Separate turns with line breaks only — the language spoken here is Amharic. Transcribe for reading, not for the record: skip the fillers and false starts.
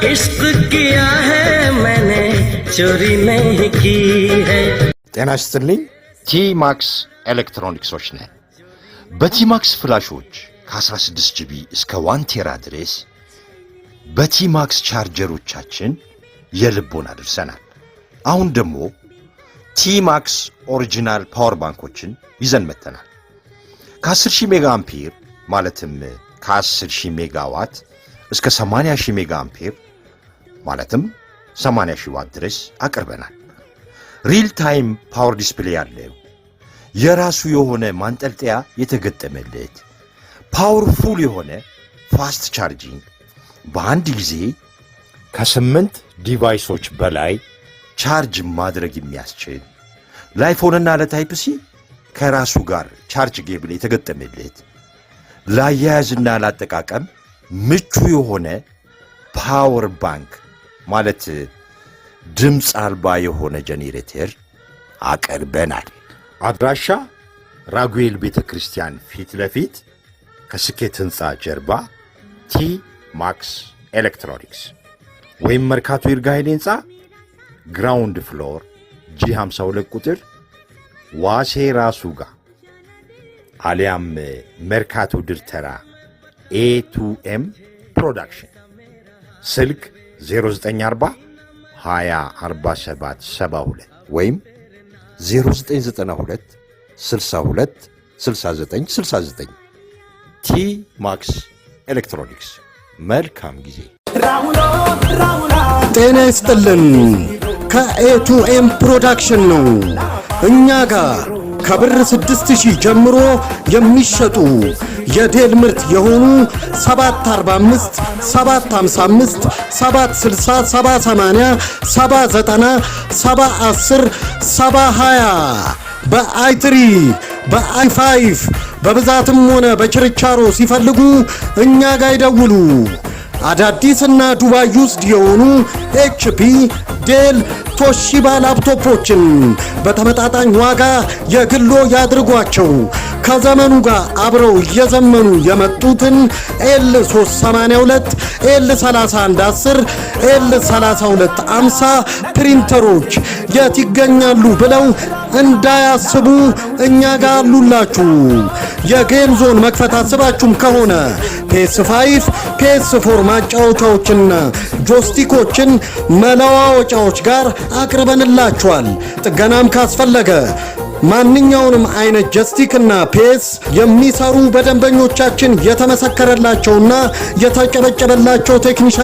इश्क किया है मैंने, चोरी नहीं की है।
ጤና ይስጥልኝ። ቲማክስ ኤሌክትሮኒክሶች ነን። በቲማክስ ፍላሾች ከ16 GB እስከ 1 tera ድረስ፣ በቲማክስ ቻርጀሮቻችን የልቦን አድርሰናል። አሁን ደግሞ ቲማክስ original power ባንኮችን ይዘን መጥተናል። ከ10,000 mega ampere ማለትም ከ10,000 ሜጋዋት እስከ 80,000 mega ampere ማለትም 80,000 ዋት ድረስ አቅርበናል። Real time power display ያለው፣ የራሱ የሆነ ማንጠልጠያ የተገጠመለት፣ powerful የሆነ fast charging፣ በአንድ ጊዜ ከስምንት device ኦች በላይ charge ማድረግ የሚያስችል፣ ለ iPhone ና ለ Type C ከራሱ ጋር charge cable የተገጠመለት፣ ለአያያዝና ለአጠቃቀም ምቹ የሆነ power bank ማለት ድምፅ አልባ የሆነ ጄኔሬተር አቅርበናል። አድራሻ ራጉኤል ቤተ ክርስቲያን ፊት ለፊት ከስኬት ሕንፃ ጀርባ ቲ ማክስ ኤሌክትሮኒክስ ወይም መርካቶ ይርጋ ኃይሌ ሕንፃ ground floor G 52 ቁጥር ዋሴ ራሱ ጋር አሊያም መርካቶ ድርተራ A2M Production፣ ስልክ 094 20 47 72 ወይም 0992 62 69 69። ቲ ማክስ ኤሌክትሮኒክስ፣ መልካም ጊዜ።
ጤና ይስጥልን። ከ A2M Production ነው። እኛ ጋር ከብር 6000 ጀምሮ የሚሸጡ የ Dell ምርት የሆኑ 745፣ 755፣ 760፣ 780፣ 790፣ 710፣ 720 በ i3፣ በ i5 በብዛትም ሆነ በችርቻሮ ሲፈልጉ እኛ ጋር ይደውሉ። አዳዲስና ዱባይ used የሆኑ HP፣ Dell፣ Toshiba ላፕቶፖችን በተመጣጣኝ ዋጋ የግሎ ያድርጓቸው። ከዘመኑ ጋር አብረው እየዘመኑ የመጡትን L 382፣ L 3110፣ L 3250 ፕሪንተሮች የት ይገኛሉ ብለው እንዳያስቡ፣ እኛ ጋር አሉላችሁ። የ game zone መክፈት አስባችሁም ከሆነ PS 5፣ PS 4 ማጫወቻዎችና joystick ኦችን መለዋወጫዎች ጋር አቅርበንላችኋል። ጥገናም ካስፈለገ ማንኛውንም አይነት joystick ና PS የሚሰሩ፣ በደንበኞቻችን የተመሰከረላቸውና የተጨበጨበላቸው ቴክኒሻን